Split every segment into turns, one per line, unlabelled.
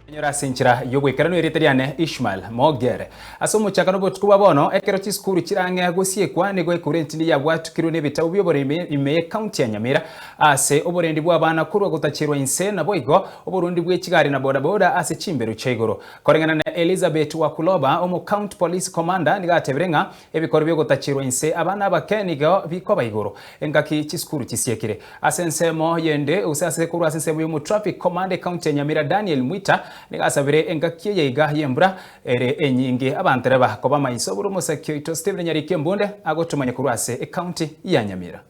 Enyore ase enchera y'ogoikeranu erieta riane Ishmael Mogere. Ase omochakano bw'obotuko bwa bono, ekero chisukuru chirang'e gosiekwa, nigo ekura entindi yabwatukirwe n'ebitabu bi'oboremi ime y'ecounty ya Nyamira ase oborendi bw'abana korwa gotacherwa inse naboigo oborundi bwe chigari na bodaboda ase chimberu chia igoro. Koreng'ana na Elizabeth Wakuloba, omo county police commander nigo atebire ng'a ebikoro bi'ogotacherwa inse abana abake nigo bikoba igoro engaki chisukuru chisiekire. Ase ensemo yende, gose ase korwa ase ensemo y'omotraffic commander ecounty ya Nyamira Daniel Mwita nigo asabire engaki eye iga y'embura ere enyinge abantereba koba maiso buna omosaki oito Stephen Nyariki Embunde agotomanya korwa ase ecounty ya Nyamira.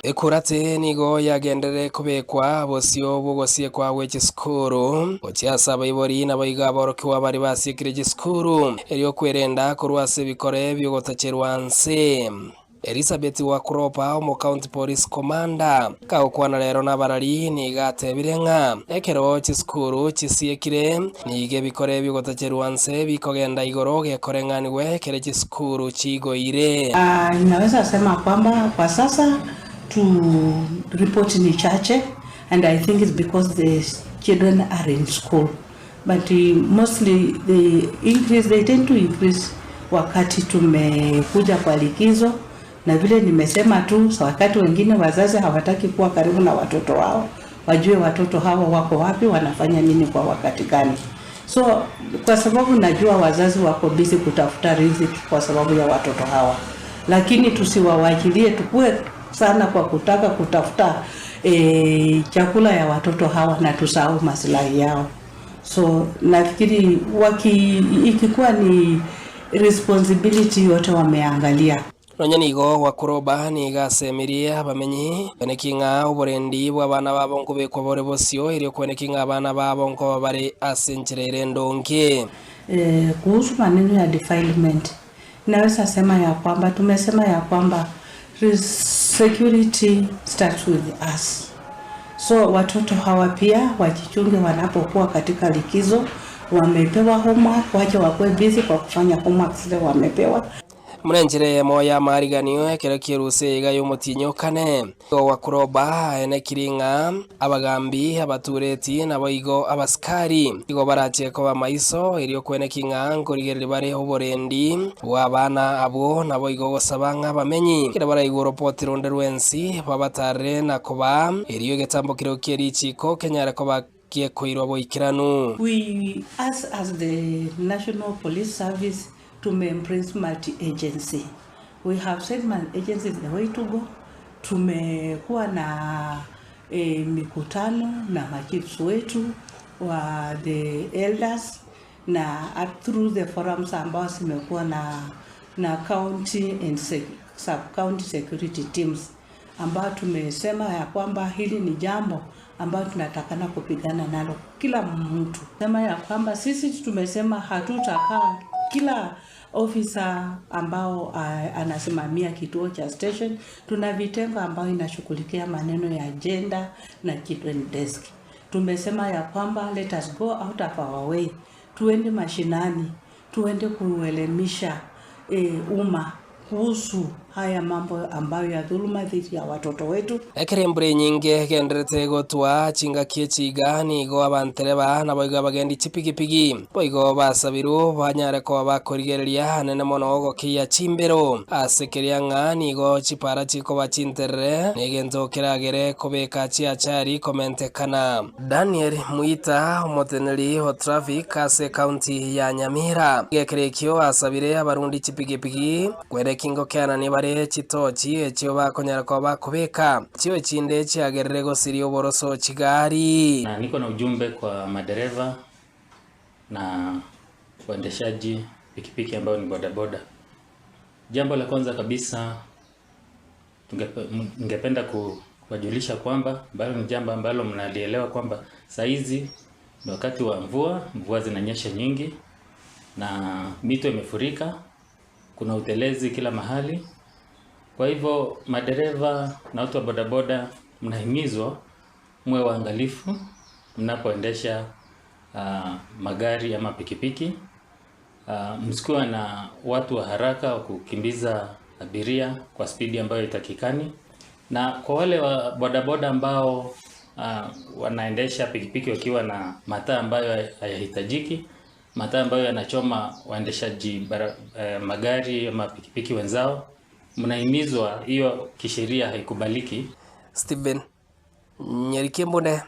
Ekurati nigo yagenderere kobekwa bosio bw'ogosiekwa gwe chisukuru gochia ase abaibori naboigo aborokigwa baria basiekire chisukuru, erio kwerenda korwa ase ebikore bi'ogotacherwa nse. Elizabeth Wakropa, omo-county police commander, kagokwana rero nabarari nigo atebire ng'a ekero chisukuru chisiekire nigo ebikore bi'ogotacherwa nse bikogenda igoro gekoreng'anigwe ekere chisukuru chigoire.
Ninaweza sema kwamba kwa sasa tu report ni chache and I think it's because the children are in school but mostly they increase, they tend to increase wakati tumekuja kwa likizo na vile nimesema tu wakati wengine wazazi hawataki kuwa karibu na watoto wao, wajue watoto hawa wako wapi, wanafanya nini kwa wakati gani. So kwa sababu najua wazazi wako busy kutafuta riziki kwa sababu ya watoto hawa, lakini tusiwawachilie tukue sana kwa kutaka kutafuta e, chakula ya watoto hawa na tusahau maslahi yao. So nafikiri waki, ikikuwa ni responsibility yote wameangalia.
Nonya nigo gwakuroba nigo asemirie abamenyi kweneki ng'a oborendi bw'abana babo nkobekwa bore bosio, erio kweneki ng'a abana babo nkoba bare ase enchera ere endonge.
Eh, kuhusu maneno ya defilement naweza sema ya kwamba tumesema ya kwamba security starts with us, so watoto hawa pia wajichunge wanapokuwa katika likizo. Wamepewa homework, wache wakuwe busy kwa kufanya homework zile wamepewa.
Buna enchera eyemo y'amariganio ekero ki'erusa eyeiga y'omotienyi o kane, igo gwakuroba aenekiri ng'a abagambi, abatureti, naboigo abasikari igo barache koba maiso, erio kweneki ng'a nkorigereria bare oborendi bw'abana abwo, naboigo gosaba ng'a abamenyi ekero baraigwe oropoti ronde rwensi babatarere na kobaa, erio egetambo keria kie richiiko kenyare koba gekoirwa boikeranu.
We us as the National Police Service tume embrace multi agency. We have said multi agency is the way to go. Tumekuwa na e, mikutano na machiefs wetu wa the elders na up through the forums ambao zimekuwa na, na county and sub county security teams ambao tumesema ya kwamba hili ni jambo ambayo tunatakana kupigana nalo kila mtu. Sema ya kwamba sisi tumesema hatutakaa kila ofisa ambao anasimamia kituo cha station, tuna vitengo ambayo inashughulikia maneno ya gender na children desk. Tumesema ya kwamba let us go out of our way, tuende mashinani, tuende kuelimisha umma kuhusu haya mambo ambayo ya dhuluma dhidi ya watoto wetu.
Ekero embura enyinge egenderete gotwa chingaki echi iga, nigo abantereba naboigo abagendi chipigipigi boigo basabirwe banyare koba bakorigereria anene mono gokeyia chimbero ase keria ng'a nigo chipara chikoba chinterere na egento keragere kobeka chiachari komentekana. Daniel Mwita, omoteneneri o traffic ase ecounty ya Nyamira, gekero ekio asabire abarundi chipigipigi kwereki ngokeanania bare chitochi echio bakonyara koba bakobeka, echio echinde chiagerire gosiria oboroso chigari.
Na niko na ujumbe kwa madereva na waendeshaji pikipiki ambayo ni bodaboda. Jambo la kwanza kabisa ningependa kuwajulisha kwamba ambalo ni jambo ambalo mnalielewa kwamba saa hizi ni wakati wa mvua, mvua zinanyesha nyingi na mito imefurika, kuna utelezi kila mahali. Kwa hivyo madereva na watu wa bodaboda mnahimizwa mwe waangalifu mnapoendesha magari ama pikipiki. Msikuwe na watu wa haraka wa kukimbiza abiria kwa spidi ambayo itakikani. Na kwa wale wa bodaboda ambao wanaendesha pikipiki wakiwa na mataa ambayo hayahitajiki, mataa ambayo yanachoma waendeshaji bara, magari ama pikipiki wenzao. Mnahimizwa, hiyo kisheria haikubaliki.
Stephen Nyerikembune,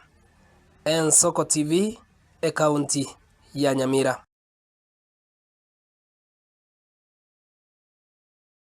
Ensoko TV, ekaunti ya Nyamira.